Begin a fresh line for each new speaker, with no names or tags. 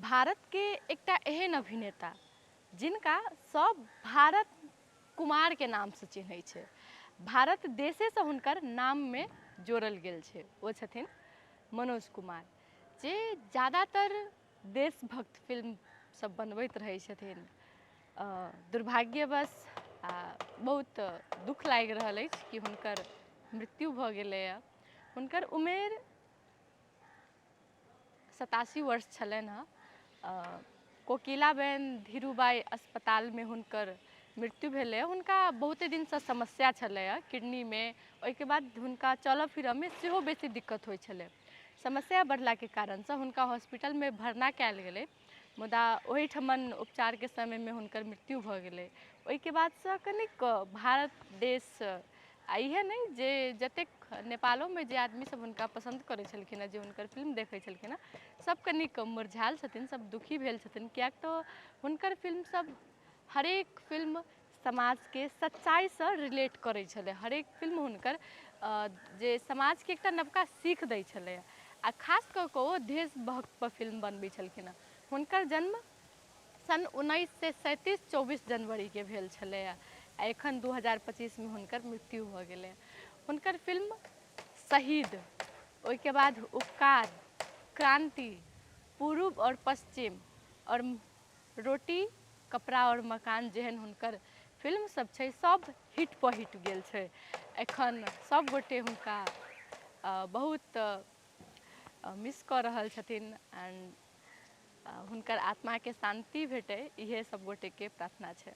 भारतके एकटा एहन अभिनेता जिनका सब भारत कुमारके नामसँ चिन्है छै, भारत देशेसँ हुनकर नाममे जोड़ल गेल छै, ओ छथिन मनोज कुमार, जे जादातर देशभक्त फिल्म सब बनबैत रहै छथिन। दुर्भाग्यवश आ बहुत दुःख लागि रहल अछि कि हुनकर मृत्यु भऽ गेलैए। हुनकर उमेर 87 वर्ष छलनि हँ। कोकिलाबेन धीरूभाई अस्पतालमे हुनकर मृत्यु भेलै। हुनका बहुते दिनसँ समस्या छलैए किडनीमे। ओहिके बाद हुनका चलऽ फिरऽमे सेहो बेसी दिक्कत होइ छलै। समस्या बढ़लाके कारणसँ हुनका हॉस्पिटलमे भरना कयल गेलै, मुदा ओहिठमन उपचारके समयमे हुनकर मृत्यु भऽ गेलै। ओहिके बादसँ कनिक भारत देश आ इएह नहि जे जतेक नेपालोमे जे आदमी सब हुनका पसन्द करै छलखिन हँ, जे हुनकर फिल्म देखै छलखिन हँ, सब कनिक मुरझायल छथिन, सब दुखी भेल छथिन, किएक तऽ हुनकर फिल्म सब हरेक फिल्म समाजके सच्चाइसँ रिलेट करै छलै। हरेक फिल्म हुनकर जे समाजके एकटा नवका सीख दै छलै आ खास कऽ कऽ ओ देशभक्तपर फिल्म बनबै छलखिन हँ। हुनकर जन्म सन् 1937 24 जनवरीके भेल छलैए आ एखन 2025मे हुनकर मृत्यु भऽ गेलै। हुनकर फिल्म शहीद, ओहिके बाद उपकार, क्रान्ति, पूर्व आओर पश्चिम आओर रोटी कपड़ा आओर मकान जेहन हुनकर फिल्म सब छै, सब हिट पर हिट गेल छै। एखन सब गोटे हुनका बहुत मिस कऽ रहल छथिन एंड हुनकर आत्माके शान्ति भेटै, इएह सब गोटेके प्रार्थना छै।